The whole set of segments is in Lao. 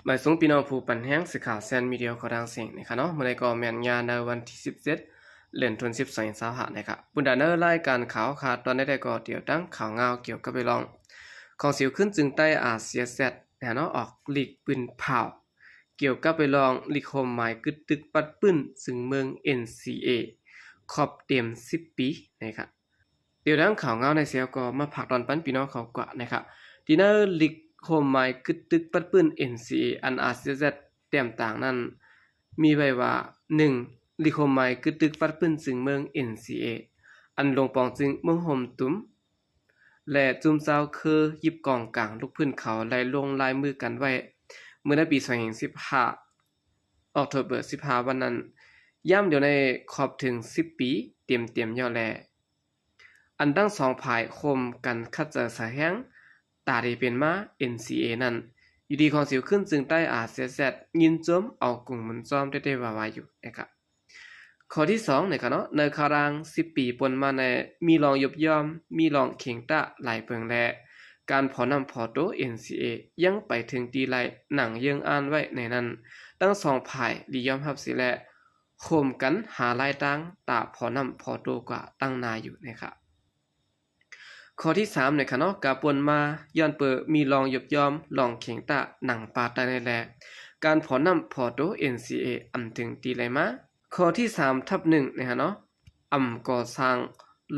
ບາຍສວງພີ່ນ້ອງຜູ້ປັນແຮງສື່ຂ່າວແຊນມີເດຍຂອງທາງເສັງນະຄະເນາະ. ມື້ໃດກໍແມ່ນຍາມໃນວັນທີສິບເຈັດ ເດືອນ ສິບ ສອງພັນຊາວຫ້ານະຄະ. ບຸນດາເນີລາຍການຂ່າວຄາດຕອນໃດໆກໍຕຽວຕັ້ງຂ່າວງາວກ່ຽວກັບໄປລອງ ຂອງສິວຂຶ້ນຈຶ່ງໃຕ້ ອາເຊຍແຊັດ ນະເນາະ ອອກລີກປືນເຜົາ ກ່ຽວກັບໄປລອງລີກໂຮມໝາຍກຶດຕຶກປັດປື້ນຊຶ່ງເມືອງ ເອັນຊີເອ ຄອບເຕັມສິບປີນະຄະ. ດຽວດັ່ງຂ່າວງາວໃນເຊວກໍມາຝາກຕອນປັນພີ່ນ້ອງເຂົາກວ່ານະຄະ. ທີ່ໃນລີກໂຮມໝາຍກຶດຕຶກປັດປື້ນ ເອັນຊີເອ ອັນ ອາເຊຍແຊັດ ແຕ້ມຕາງນັ້ນ ມີໄວ້ວ່າ ໜຶ່ງ ລີກໂຮມໝາຍກຶດຕຶກປັດປື້ນຈຶ່ງເມືອງ ເອັນຊີເອ ອັນລົງປອງຈຶ່ງເມືອງໂຮມຕຸມ ແລະ ຈຸ້ມເຈົ້າເຄີຍຍິບກອງກາງລູກພື້ນເຂົາໄດ້ລົງລາຍມືກັນໄວ້ ເມື່ອໃນປີສອງພັນສິບຫ້າ ອອກໂທເບີສິບຫ້າວັນນັ້ນ ຍາມດຽວໃນຄອບເຖິງສິບປີເຕັມໆແລ້ວແລະ ອັນທັງສອງຝ່າຍໂຮມກັນຂັດໃຈສາແຮງ ຕາທີ່ເປັນມາ ເອັນຊີເອ ນັ້ນ ຢູ່ດີຂອງສິວຂຶ້ນຈຶ່ງໃຕ້ ອາເຊຍແຊັດ ຍິນຊົມເອົາກຸງໝູນຊ້ອມແທ້ໆວ່າໆຢູ່ນະຄະ. ຂໍ້ທີສອງນະຄະເນາະ ໃນຄາວຫຼັງສິບປີປົນມາໃນ ມີລອງຍຸບຍ່ອມ ມີລອງເຂັງຕາຫຼາຍເພິ່ງ ແລະ ການພໍນ້ຳພໍໂຕ ເອັນຊີເອ ຍັງໄປເຖິງທີ່ໄດ້ໜັງເຢິງອ່ານໄວ້ໃນນັ້ນ ທັງສອງຝ່າຍໄດ້ຍອມຮັບເສຍ ແລະ ໂຮມກັນຫາລາຍທາງຕາພໍນ້ຳພໍໂຕກວ່າຕັ້ງໜ້າຢູ່ນະຄະ. ຂໍ້ທີສາມນະຄະເນາະ ກະປົນມາຍ້ອນເປີມີລອງຍຸບຍ່ອມ ລອງເຂັງຕາໜັງປາໃຕ້ໃນແລະ ການພໍນ້ຳພໍໂຕ ເອັນຊີເອ ອຳເຖິງທີ່ໄດ້ມາ. ຂໍ້ທີສາມທັບໜຶ່ງນະຄະເນາະ ອຳກໍ່ສ້າງ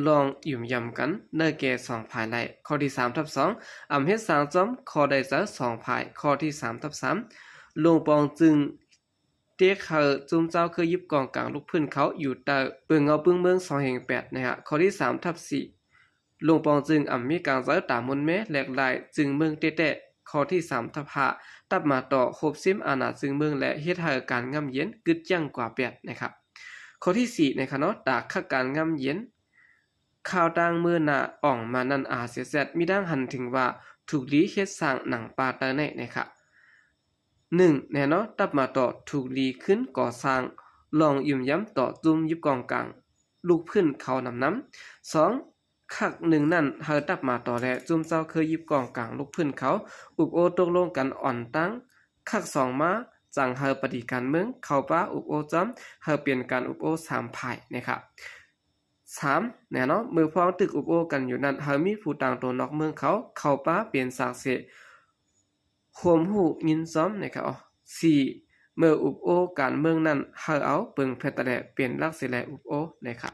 ລອງຢືມຢຳກັນ ເນີແກ່ສອງຝ່າຍໄດ້. ຂໍ້ທີສາມທັບສອງ ອຳເຮັດສ້າງຈ້ອມ ຂໍໄດ້ໃຈສອງຝ່າຍ. ຂໍ້ທີສາມທັບສາມ ລົງປອງຈຶ່ງ ເຕະເຂົ້າຈຸ້ມເຈົ້າເຄີຍຍິບກອງກາງລູກພື້ນເຂົາຢູ່ໃຕ້ເປີເງົາປຶ້ງເມືອງສອງແຫ່ງແປດນະຮະ. ຂໍ້ທີສາມທັບສີ່ ລົງປອງຈຶ່ງອຳມີກາງໃຈຕາມຸນແມແຫຼກຫຼາຍຈຶ່ງເມືອງແຕ້ໆ. ຂໍ້ທີສາມທັບຫ້າ ຕັບມາຕໍ່ໂຮບຊິມອານາຈຶ່ງເມືອງ ແລະ ເຮັດໃຫ້ການງ່ຳເຢັນກຶດຢັ້ງກວ່າແປດນະຄະ. ຂໍ້ທີສີ່ນະຄະເນາະ ຕາຄັກການງ່ຳເຢັນ ຂ່າວຕ່າງເມີໜ້າອອງມານັ້ນ ອາເຊຍແຊັດ ມີດັ່ງຫັນເຖິງວ່າ ຖືກລີເຮັດສ້າງໜັງປາໃຕ້ໃນນະຄະ. ໜຶ່ງແນ່ເນາະ ຕັບມາຕໍ່ຖືກລີຂຶ້ນກໍ່ສ້າງລອງຢືມຢຳຕໍ່ຈຸ້ມຢິບກອງກາງລູກພື້ນເຂົານຳນຳ. ສອງ ຄັກໜຶ່ງນັ້ນ ໃຫ້ຕັບມາຕໍ່ ແລະ ຈຸ້ມເຈົ້າເຄີຍຢິບກອງກາງລູກພື້ນເຂົາ ອຸບໂອ້ຕົກລົງກັນອ່ອນຕັ້ງ. ຄັກສອງມາ ຈັ່ງໃຫ້ປະຕິການເມືອງເຂົ້າປາອຸບໂອ້ຈ້ອມ ໃຫ້ເປັນການອຸບໂອ້ສາມຝ່າຍນະຄະ. ສາມແນ່ເນາະ ເມື່ອພວກຕຶກອຸບໂອ້ກັນຢູ່ນັ້ນ ໃຫ້ມີຜູ້ຕ່າງໂຕນອກເມືອງເຂົາ ເຂົ້າປາເປັນສາກເສ ຮ່ວມຮູ້ຍິນຊອມນະຄະ. ສີ່ ເມື່ອອຸບໂອ້ການເມືອງນັ້ນ ໃຫ້ເອົາເປິງແພດຕະແລເປັນຫຼັກເສແລອຸບໂອ້ນະຄະ.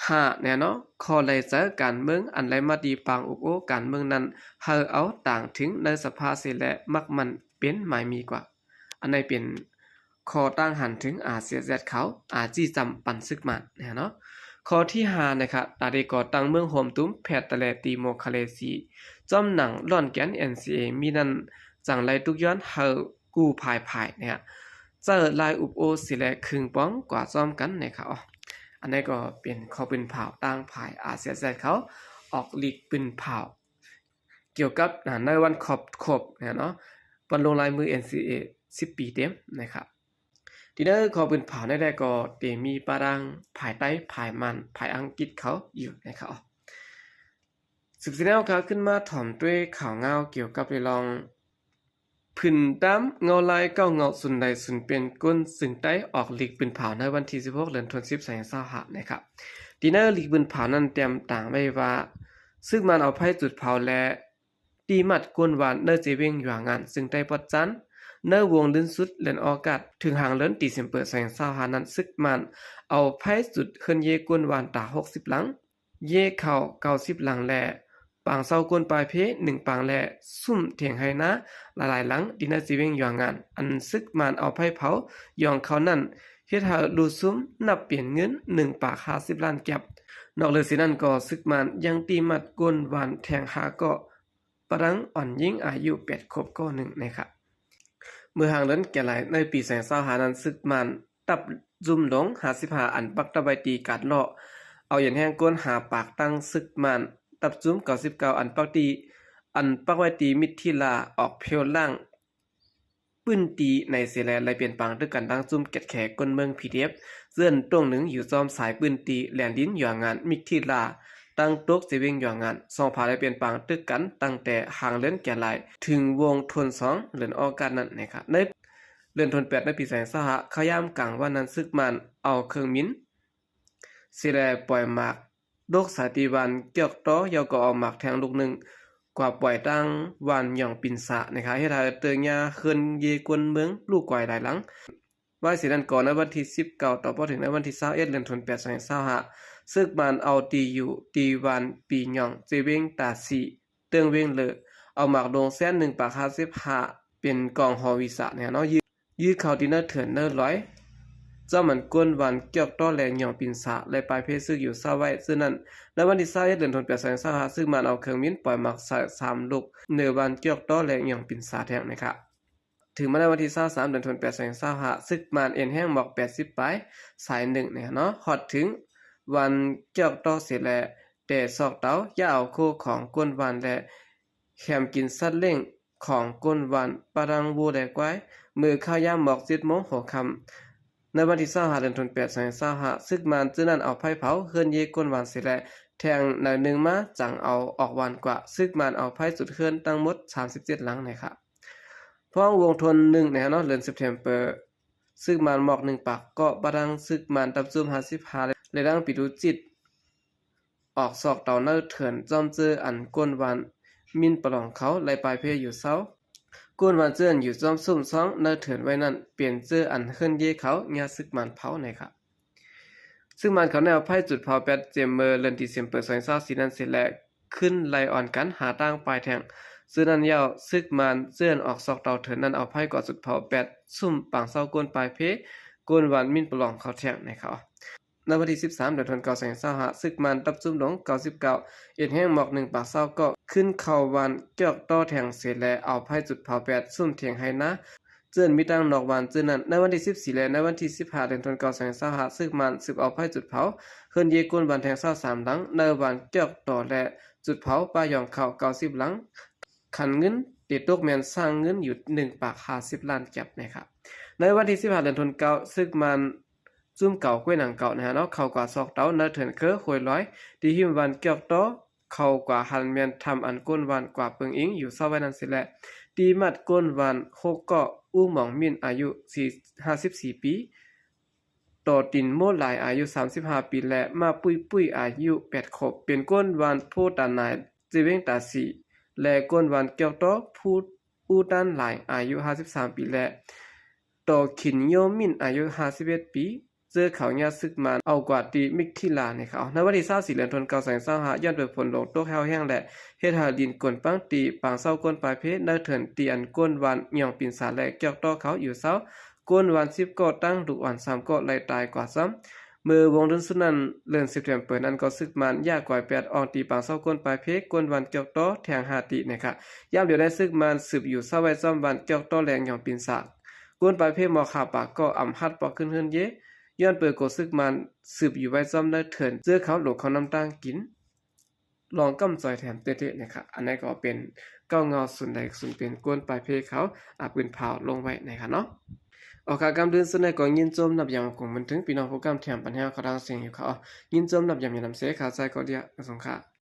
ຫ້າແນ່ເນາະ ຂໍໄດ້ໃຈການເມືອງອັນໄດ້ມາຕີປາງອຸບໂອ້ການເມືອງນັ້ນ ໃຫ້ເອົາຕາງເຖິງໃນສະພາເສແລມັກໝັ້ນເປັນໝາຍມີກວ່າ. ອັນໃດເປັນ ຂໍ້ຕ່າງຫັນເຖິງ ອາເຊຍແຊັດ ເຂົາອາຈີ້ຈຳປັນຊຶກມານນະເນາະ. ຂໍ້ທີຫ້ານະຄະ ຕາໄດ້ກໍ່ຕັ້ງເມືອງໂຮມຕຸມ ແພດຕະແລຕີໂມຄາເຣຊີ ຈ້ອມໜັງລ້ອນແກ່ນ ເອັນຊີເອ ມີນັ້ນ ຈັ່ງໄດ້ຕຸກຍ້ອນໃຫ້ກູ້ພາຍພາຍນະ ໃຊ້ລາຍອຸບໂອ້ເສແລຄຶງປອງກວ່າຊ້ອມກັນນະຄະ. ອັນໃດກໍເປັນຂໍ້ປືນເຜົາ ຕ່າງຝ່າຍ ອາເຊຍແຊັດ ເຂົາອອກລີກປືນເຜົາ ກ່ຽວກັບ ອາ ໃນວັນຄອບຄົບນະເນາະ ວັນລົງລາຍມື ເອັນຊີເອ ສິບປີເຕັມນະຄະ. ທີ່ໃນຂໍ້ປືນເຜົາໃນແລກກໍເຕມີປະດັງ ຝ່າຍໄຕ້ ຝ່າຍມັນ ຝ່າຍອັງກິດເຂົາຢູ່ນະຄະ. ສືບເສຍແນວຂ່າວຂຶ້ນມາຖອມດ້ວຍຂ່າວງາວກ່ຽວກັບເລື່ອງ ຜືນດຳເງົາລາຍເກົ້າເງົາ ສູນໃດສູນເປັນ ກົ້ນຈຶ່ງໃຕ້ອອກລີກປືນເຜົາໃນວັນທີສິບຫົກ ເດືອນ ສິບ ສອງພັນຊາວຫ້ານະຄະ. ທີ່ໃນລີກປືນເຜົານັ້ນແຕ້ມຕາງໄວ້ວ່າ ຊຶກມານເອົາໄຟຈຸດເຜົາ ແລະ ຕີມັດກົ້ນວານໃນເຈເວັງຢວງງານ ຊຶ່ງໄດ້ປອດຈັນ ໃນວົງເດືອນສຸດເດືອນອອກາດ ເຖິງຫາງເດືອນດີເຊັມເປີ ສອງພັນຊາວຫ້ານັ້ນ ຊຶກມານເອົາໄຟຈຸດເຮືອນເຢກ້ນວານຕາຫົກສິບຫຼັງ ເຢເຂົ້າເກົ້າສິບຫຼັງ ແລະ ປາງເຊົາກົ້ນປາຍເພໜຶ່ງປາງ ແລະ ຊຸມຖຽງໄຮ່ນາຫຼາຍໆຫຼັງ ທີ່ໃນເຈເວັງຢວງງານ ອັນຊຶກມານເອົາໄຟເຜົາຢວງເຂົານັ້ນ ເຮັດໃຫ້ຫຼຸດຊຸມນັບເປັນເງິນໜຶ່ງປາກຫ້າສິບລ້ານກີບ. ນອກເໜືອເສຍນັ້ນກໍ ຊຶກມານຍັງຕີມັດກົ້ນວານແທງຫ້າເກາະ ປະດັງອ່ອນຍິງອາຍຸແປດຂວບເກາະໜຶ່ງນະຄະ. ເມື່ອຫາງເດືອນແກ່ໄຫຼໃນປີສອງພັນຊາວຫ້ານັ້ນ ຊຶກມານຕັບຈຸ້ມຫຼົງຫ້າສິບຫ້າ ອັນປັກຕັບໄວ້ທີ່ກາດເລາະ ເອົາຢຽນແຮງກົ້ນຫ້າປາກ ຕັ້ງຊຶກມານຕັບຈຸ້ມເກົ້າສິບເກົ້າ ອັນປັກທີ່ ອັນປັກໄວ້ທີ່ມິດທີລາ ອອກເພວລ້າງ ປືນຕີໃນເສແລ ແລະ ເປັນປາງຕຶກກັນດັ່ງຈຸ້ມແກດແຂກົ້ນເມືອງ ພີດີເອັຟ ເຈື່ອນຕົງໜຶ່ງຢູ່ຊ້ອມສາຍປືນຕີແລນດິນຢວງງານ ມິດທີລາ ຕາງຕົກເຊວຽງຢວງງານ ສອງຝ່າຍໄດ້ເປັນປາງຕຶກກັນຕັ້ງແຕ່ຫາງເດືອນແກ່ລາຍ ເຖິງວົງທົນສອງເດືອນອອກາດນັ້ນນະຄະ. ໃນເດືອນທົນແປດໃນປີສອງພັນຊາວຫ້າ ເຂົ້າຍາມກາງວັນນັ້ນ ຊຶກມານເອົາເຄື່ອງບິນເສແລປ່ອຍໝາກ ຕົກໃສ່ທີ່ບ້ານກຽກຕໍ ແລ້ວກໍເອົາໝາກແທ່ງລູກໜຶ່ງກວາດປ່ອຍທາງບ້ານຫຍອງປິນສານະຄະ ເຮັດໃຫ້ເຕີຍຫຍ້າເຮືອນເຢກວນເມືອງ ລູກກວາຍຫຼາຍຫຼັງ. ໄວ້ເສຍນັ້ນກໍໃນວັນທີສິບເກົ້າ ຕໍ່ພໍເຖິງໃນວັນທີຊາວເອັດ ເດືອນທົນແປດ ສອງພັນຊາວຫ້າ ຊຶກມານເອົາທີ່ຢູ່ທີ່ບ້ານປີຫຍອງ ເຊວຽງຕາສີ ເຕີງວຽງເລີ ເອົາໝາກໂດງແສນໜຶ່ງປາກຫ້າສິບຫ້າ ເປັນກອງຫໍວິສານະເນາະ ຢື້ ຢື້ເຂົ້າທີ່ໃນເຖື່ອນໃນລອຍ ຈ້ອມອັນກ້ນບ້ານກຽກຕໍ ແລະ ຫຍອງປິນສາ ແລະ ປາຍເພຊຶກຢູ່ເຊົາໄວ້ ເຊິ່ງນັ້ນ ໃນວັນທີຊາວເອັດ ເດືອນທົນແປດ ສອງພັນຊາວຫ້າ ຊຶກມານເອົາເຄື່ອງບິນປ່ອຍໝາກໃສ່ສາມລູກ ເໜືອບ້ານກຽກຕໍ ແລະ ຫຍອງປິນສາແທ່ງນະຄະ. ເຖິງມາໃນວັນທີຊາວສາມ ເດືອນທົນແປດ ສອງພັນຊາວຫ້າ ຊຶກມານເອັນແຮງໝອກແປດສິບປາຍ ສາຍໜຶ່ງນະເນາະ ຮອດເຖິງບ້ານກຽກຕໍເສແລ ແຕ່ຊອກເຕົາ ຢ່າເອົາໂຄຂອງກົ້ນບ້ານ ແລະ ແຄມກິນສັດລ້ຽງຂອງກົ້ນບ້ານ ປະທັງຫວູ ແລະ ຄວາຍ ເມື່ອເຂົ້າຍາມໝອກເຈັດໂມງຫົວຄ່ຳ ໃນວັນທີຊາວຫ້າ ເດືອນທົນແປດ ສອງພັນຊາວຫ້າ ຊຶກມານເທື່ອນັ້ນເອົາໄຟເຜົາເຮືອນເຢກ້ນບ້ານເສແລ ແທ່ງໜ້ອຍໜຶ່ງມາຈັ່ງເອົາອອກບ້ານກວ່າ ຊຶກມານເອົາໄຟຈຸດເຮືອນທັງໝົດສາມສິບເຈັດຫຼັງນະຄະ. ພ້ອມວົງທົນໜຶ່ງນະເນາະ ເດືອນເຊັບເທັມເປີ ຊຶກມານໝອກໜຶ່ງປາກເກາະ ປະທັງຊຶກມານຕັບຈຸ້ມຫ້າສິບຫ້າ ແລະ ດັງປີຕູຈິດ ອອກຊອກເຕົາໃນເຖື່ອນ ຈ້ອມເຈີອັນກົ້ນບ້ານມິນປະຫຼອງເຂົາ ແລະ ປາຍເພຢູ່ເຊົາ ກົ້ນບ້ານເຈີອັນຢູ່ຈ້ອມຊຸມຊ່ອງໃນເຖື່ອນໄວ້ນັ້ນ ເປັນເຈີອັນເຮືອນເຢເຂົາຍາດຊຶກມານເຜົານະຄະ. ຊຶກມານເຂົາແນວໄຟຈຸດເຜົາແປດ ເຈັມເມີເດືອນດີເຊັມເປີ ສອງພັນຊາວສີ່ນັ້ນເສແລ ຂຶ້ນໄລ່ອ່ອນກັນຫາທາງປາຍແທ່ງ ເຊິ່ງນັ້ນແລ້ວ ຊຶກມານເຈີອັນອອກຊອກເຕົາເຖິງນັ້ນ ເອົາໄຟກວາດຈຸດເຜົາແປດ ຊຸມປາງເຊົາກົ້ນປາຍເພ ກົ້ນບ້ານມິນປະຫຼອງເຂົາແທ່ງນະຄະ. ໃນວັນທີສິບສາມ ເດືອນທັນວາ ສອງພັນຊາວຫ້າ ຊຶກມານຕັບຈຸ້ມດົງ ເກົ້າສິບເກົ້າ ເອັດແຮງໝອກໜຶ່ງປາກຊາວເກົ້າ ຂຶ້ນເຂົ້າບ້ານກຽກຕໍແທ່ງເສແລ ເອົາໄຟຈຸດເຜົາແປດ ຊຸມຖຽງໄຮ່ນາ ເຈີອັນມີຕັ້ງນອກບ້ານເຈີນັ້ນ ໃນວັນທີສິບສີ່ ແລະ ໃນວັນທີສິບຫ້າ ເດືອນທັນວາ ສອງພັນຊາວຫ້າ ຊຶກມານສືບເອົາໄຟຈຸດເຜົາເຮືອນເຢກ້ນບ້ານແທ່ງຊາວສາມຫຼັງ ໃນບ້ານກຽກຕໍ ແລະ ຈຸດເຜົາປ່າຢອງເຂົ້າເກົ້າສິບຫຼັງ ຂັນເງິນເຕະຕົກແມ່ນສ້າງເງິນຢູ່ໜຶ່ງປາກຫ້າສິບລ້ານກີບນະຄະ. ໃນວັນທີສິບຫ້າ ເດືອນທັນວາ ຊຶກມານຈຸ້ມເກົ່າກ້ວຍໜາງເກົ່ານະເນາະ ເຂົ້າກວາດຊອກເຕົາໃນເຖິງເຄີຫ້ວຍລອຍ ທີ່ຮິມບ້ານກຽກຕໍ ເຂົ້າກວາດຫັນແມ່ນຖ້ຳອັນກົ້ນບ້ານກວາດເປິງອິງຢູ່ເຊົາໄວ້ນັ້ນເສແລ ຕີໝັດກົ້ນບ້ານຫົກເກາະ ອູ່ໝອງມິນ ອາຍຸສີ່ ຫ້າສິບສີ່ປີ ຕໍ່ຕິນໂມດຫຼາຍ ອາຍຸສາມສິບຫ້າປີ ແລະ ມາປຸ້ຍປຸ້ຍ ອາຍຸແປດຂວບ ເປັນກົ້ນບ້ານໂພຕານາຍ ເຈວຽງຕາສີ ແລະ ກົ້ນບ້ານກຽກຕໍ ພູອູຕານຫຼາຍ ອາຍຸຫ້າສິບສາມປີ ແລະ ຕໍ່ຂິນໂຍມິນ ອາຍຸຫ້າສິບເອັດປີ ເຈີເຂົາຍາດຊຶກມານເອົາກວາດທີ່ມິກທິລານະຄະ. ໃນວັນທີຊາວສີ່ ເດືອນທັນວາ ສອງພັນຊາວຫ້າ ຍ້ອນເປັນຝົນຫຼວງຕົກແຫ້ວແລ້ງ ແລະ ເຮັດໃຫ້ດິນກົນປັງ ຕີປາງເຊົາກົ້ນປາຍເພ ໃນເຖິງທີ່ອັນກົ້ນບ້ານຫຍອງປິນສາ ແລະ ກຽກຕໍເຂົາຢູ່ເຊົາ ກົ້ນບ້ານສິບເກາະ ຕັ້ງລູກອ່ອນສາມເກາະ ໄລ່ຕາຍກວ່າຊ້ຳ. ເມື່ອວົງເດືອນສຸດນັ້ນ ເດືອນເຊັບເທັມເປີນັ້ນກໍ ຊຶກມານຢາກວາຍແປດ ອ່ອງຕີປາງເຊົາກົ້ນປາຍເພ ກົ້ນບ້ານກຽກຕໍແທ່ງຫ້າຕີນະຄະ. ຍາມດຽວໃນ ຊຶກມານສືບຢູ່ເຊົາໄວ້ຈ້ອມບ້ານກຽກຕໍ ແລະ ຫຍອງປິນສາ ກົ້ນປາຍເພໝອກຫ້າປາກເກາະ ອຳຫັດປອກຂຶ້ນເຮືອນເຢ ຍ້ອນເປີໂກ ຊຶກມານສືບຢູ່ໄວ້ຈ້ອມໃນເຖິງ ເຈີເຂົາຫຼວງເຂົ້ານ້ຳຕ່າງກິນ ລອງກຳຈອຍແຖມເຕະໆນະຄະ. ອັນນັ້ນກໍເປັນເກົ້າເງົາສູນໃດສູນເປັນ ກົ້ນປາຍເພເຂົາ ອາ ປືນເຜົາລົງໄວ້ນະຄະເນາະ. ອອກການກຳເດີນສຸດໃດກໍຍິນຊົມນັບຢາມຂອງມັນເຖິງ ພີ່ນ້ອງຜູ້ກຳແຖມປັນແຮວເຂົາທາງສຽງຢູ່ຄະ. ຍິນຊົມນັບຢາມຍານຳເສ ຂາໃຈກໍເດຍ ສົງຄາ.